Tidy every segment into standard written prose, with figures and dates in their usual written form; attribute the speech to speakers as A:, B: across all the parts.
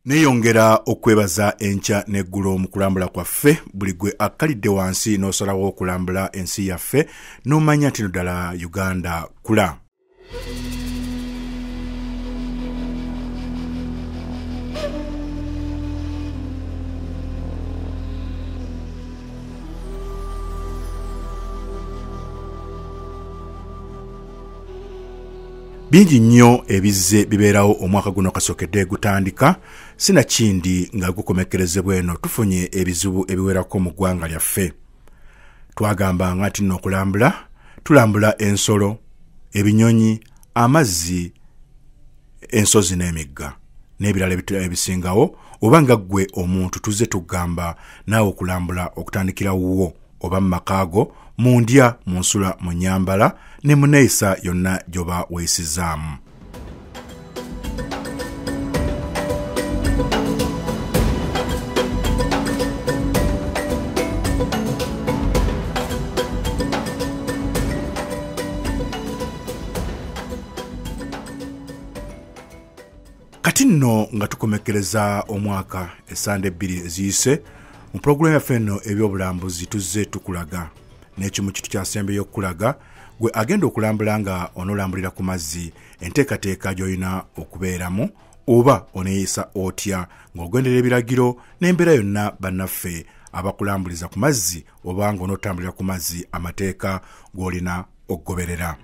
A: Neeyongera okwebaza enkya n'eggulo mu kulambula kwaffe. Buli gwe akkalidde wansi n'osalawo okulambula ensi yaffe n'omanya nti no ddala Uganda kula. Bingi nnyo ebizze bibeerawo omwaka guno kasookedde gutandika, sinakindi nga gukomekkerezebwa eno tufunye ebizibu ebiwerako mu ggwanga lyaffe. Twagambanga nti nno okulambula, tulambula ensolo, ebinyonyi, amazzi, ensozi n'emigga n'ebirala ebisingawo, oba nga ggwe omuntu tuzze tugamba naawe okulambula okutandikira wuwo oba mu maka go, mu ndya, mu nsula, mu nnyambala ne mu nneeyisa yonna gy'oba weeyisizaamu. Kati nno nga tukomekkereza omwaka essande 2 eziyise, mu pulogulaamu yaffe eno ebyobulambuzi tuzze tukulaga n'ekimu kitu kyasembeyo okukulaga gwe agenda okulambula nga onoolambulira ku mazzi, enteekateeka gy'olina okubeeramu oba oneeyisa otya ng'ogendera ebiragiro n'embeera yonna bannaffe abakulambuliza ku mazzi oba ng'onootambulira ku mazzi amateeka g'olina okugoberera.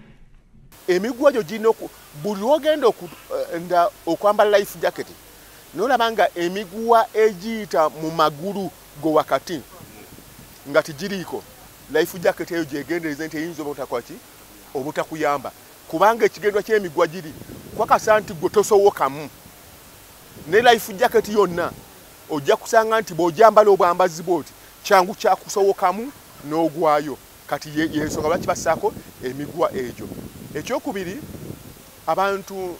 B: Emiguwa gyo girina buli lw'ogenda okwambala life jacket n'olaba nga emiguwa egiyita mu magulu go wakati nga tigiriiko, life jacket eyo gyegendereze nti eyinza obutakwaki obutakuyamba, kubanga ekigendwa ky'emiguwa giri kwakasa nti gwe tosowokamu. Ne life jacket yonna ojja kusanga nti bw'ogyambala obwambazi bw'oti kyangu kyakusowokamu n'ogwayo. Kati y'ensonga lwaki bassaako emiguwa egyo. Ekyokubiri, abantu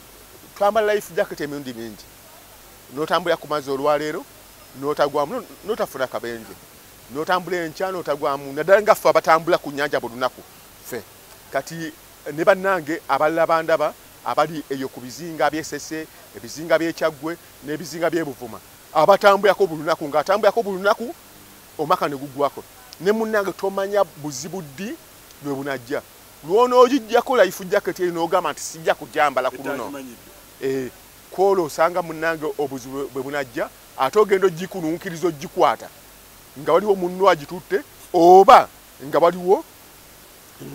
B: twambala life jacket emirundi mingi, n'otambulira ku mazzi olwaleero n'otagwamu n'otafuna kabenje, n'otambula enkya n'otagwamu, naddala nga ffe abatambula ku nnyanja buli lunaku ffe. Kati ne bannange abalala bandaba abali eyo ku bizinga by'Essese, ebizinga by'Ekyaggwe n'ebizinga by'Ebuvuma, abatambulako buli lunaku, ng'atambulako buli lunaku omwaka ne guggwako. Ne munnange tomanya buzibu ddi lwe bunajja. Lw'onoogiggyako life jacket eyo n'ogamba nti sijja kugyambala ku luno, kwolwo osanga munnange obuzibu bwe bunajja, ate ogenda ogikununkiriza ogikwata nga waliwo munno agitutte, oba nga waliwo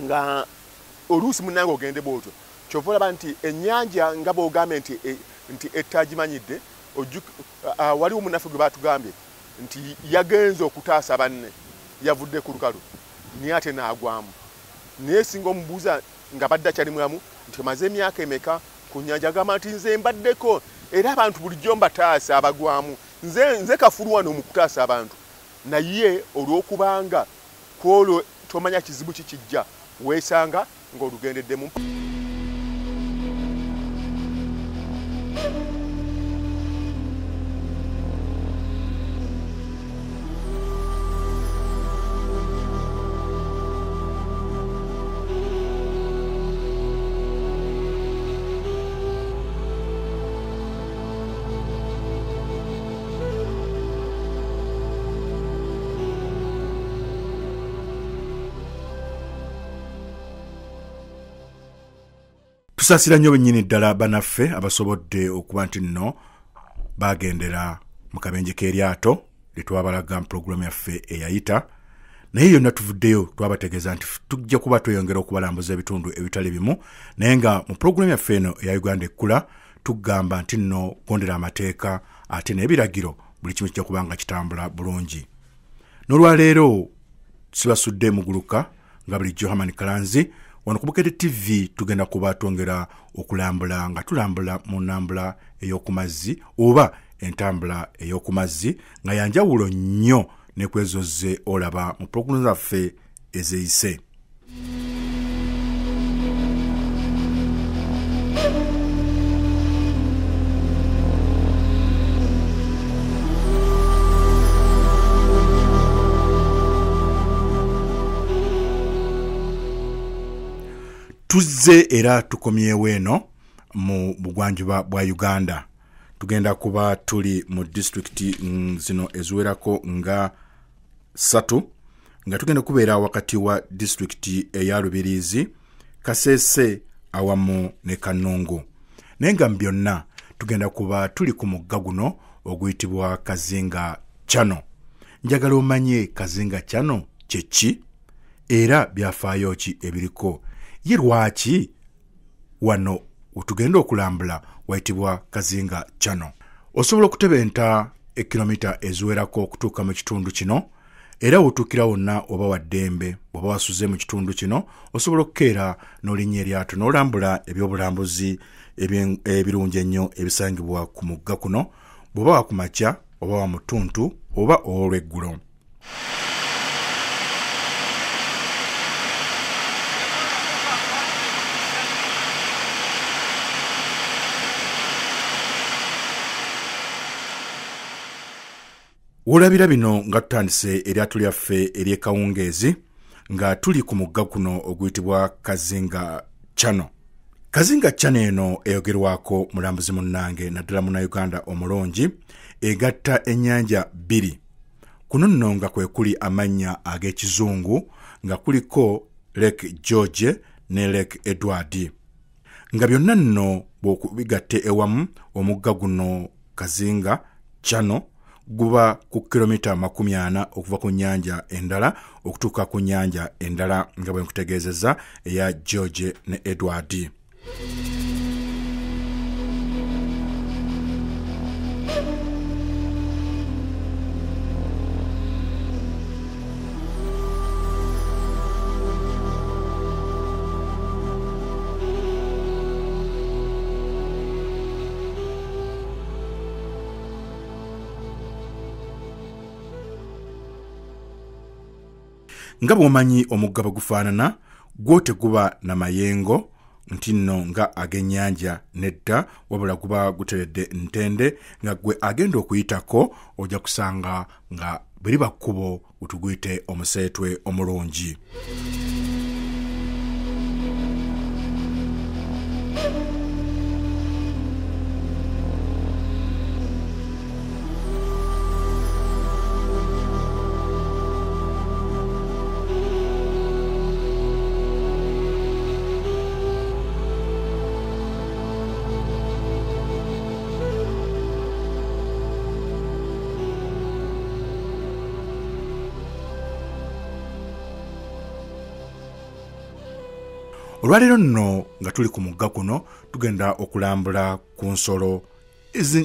B: nga oluusi munnange ogende bw'otyo. Kyova olaba nti ennyanja nga bw'ogambye nti ettagimanyidde, waliwo munnaffe gwe baatugambye nti yagenze okutaasa banne, yavudde ku lukalu naye ate n'agwamu. Naye singa omubuuza nga badde akyali mulamu nti omaze emyaka emeka ku nnyanja, agamba nti nze mbaddeko, era abantu bulijjo mbataasa abagwamu, nze kafulu wano mu kutaasa abantu. Naye olw'okubanga kwolwo tomanya kizibu kikijja, weesanga ng'olugendeddemu.
A: Tusaasira nnyo bennyini ddala bannaffe abasobodde okuba nti nno bagendera mu kabenje k'eryato lye twabalaga mu pulogulaamu yaffe eyayita, naye yonna tuvuddeyo twabategeeza nti tujja kuba tweyongera okubalambuza ebitundu ebitali bimu, naye nga mu pulogulaamu yaffe eno eya Uganda Ekkula tugamba nti nno gondera amateeka ate n'ebiragiro, buli kimu kijja kuba nga kitambula bulungi. N'olwaleero sibasudde muguluka nga bulijjo Herman Kalanzi wano ku Bukedde TV tugenda kuba twongera okulambula nga tulambula mu ntambula ey'okumazzi oba entambula ey'okumazzi nga yanjawulo nnyo ne kwezozze olaba mu pulogulaamu zaffe ezeyise. Tuzze era tukomyewo eno mu bugwanjuba bwa Uganda. Tugenda kuba tuli mu disitulikiti zino eziwerako nga 3, nga tugenda kubeera wakati wa disitulikiti eya Rubirizi, Kasese awamu ne Kanungu. Naye nga byonna tugenda kuba tuli ku mugga guno oguyitibwa Kazinga Channel. Njagala omanye Kazinga Channel kye ki era byafaayo ki ebiriko, ye lwaki wano wetugenda okulambula wayitibwa Kazinga Channel. Osobola okutebenta ekilomita eziwerako okutuuka mu kitundu kino, era wotuukira wonna oba wa ddembe. Bw'oba wasuze mu kitundu kino osobola okukeera n'olinnya eryato n'olambula ebyobulambuzi ebirungi ennyo ebisangibwa ku mugga kuno, bw'oba wa ku makya oba wa mu ttuntu oba olw'eggulo. Wolabira bino nga tutandise eryato lyaffe ery'ekawungeezi nga tuli ku mugga kuno oguyitibwa Kazinga Channel. Kazinga Channel eno eyogerwako mulambuzi munnange naddala munnayuganda omulungi, egatta ennyanja bbiri. Kuno nno nga kwe kuli amannya ag'ekizungu nga kuliko Lake George ne Lake Edward, nga byonna nno bw'okubigatte ewamu omugga guno Kazinga Channel guba ku kilomita 40 okuva ku nnyanja endala okutuuka ku nnyanja endala nga bwe nkutegeezezza eya George ne Edward. Nga bw'omanyi omugga bwe gufaanana, gwo teguba na mayengo nti nno nga ag'ennyanja nedda, wabula guba guteredde ntende nga gwe agenda okuyitako ojja kusanga nga bwe liba kkubo gutuguyite omuseetwe omulungi. Olwaleero nno nga tuli ku mugga kuno tugenda okulambula ku nsolo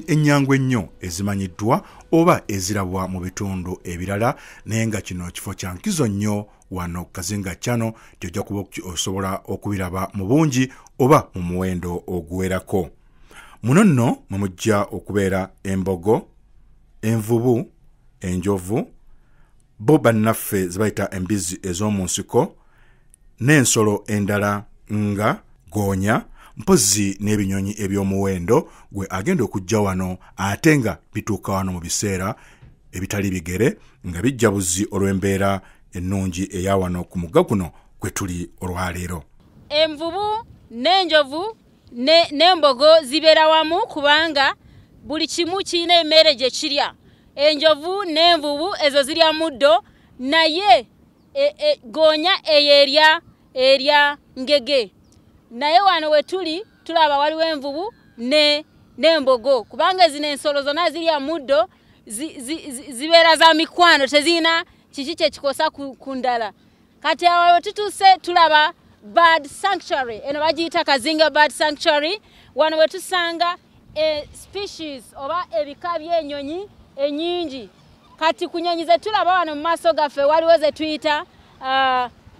A: ennyangu ennyo ezimanyiddwa oba ezirabwa mu bitundu ebirala, naye nga kino kifo kya nkizo nnyo wano Kazinga Channel nti ojja kuba osobola okubiraba mu bungi oba mu muwendo oguwerako. Muno nno mwe mujja okubeera embogo, envubu, enjovu, bo bannaffe ze bayita embizzi ez'omu nsiko, n'ensolo endala nga goonya, mpozzi n'ebinyonyi eby'omuwendo gwe agenda okujja wano ate nga bituuka wano mu biseera ebitali bigere nga bijja buzzi olw'embeera ennungi eya wano ku mugga guno kwe tuli olwaleero.
C: Envubu n'enjovu n'embogo zibeera wamu kubanga buli kimu kirina emmere gye kirya. Enjovu n'envubu ezo zirya muddo, naye goonya eyo erya ngege. Naye wano we tuli tulaba waliwo envubu n'embogo, kubanga zino ensolo zonna zirya muddo, zibeera za mikwano, tezirina kiki kye kikosa ku ndala. Kati awo tutuuse tulaba bird sanctuary, eno bagiyita Kazinga Bird Sanctuary. Wano we tusanga species oba ebika by'ennyonyi ennyingi. Kati ku nnyonyi ze tulaba wano mu maaso gaffe waliwo ze tuyita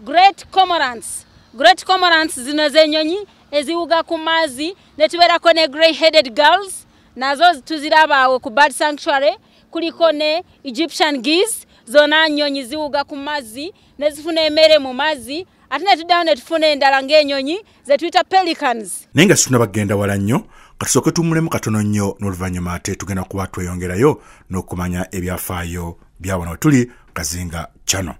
C: great cormorants. Great cormorants zino z'ennyonyi eziwuga ku mazzi, ne tubeerako ne grey headed gulls, nazo tuziraba awo ku bird sanctuary. Kuliko ne Egyptian geese, zonna nnyonyi ziwuga ku mazzi ne zifuna emmere mu mazzi. Ate ne tuddayo ne tufuna endala ng'ennyonyi ze tuyita pelicans.
A: Naye nga situnaba kugenda wala nnyo, katusooke tuwummulemu katono nnyo n'oluvannyuma ate tugenda kuba tweyongerayo n'okumanya ebyafaayo bya wano we tuli Kazinga Channel.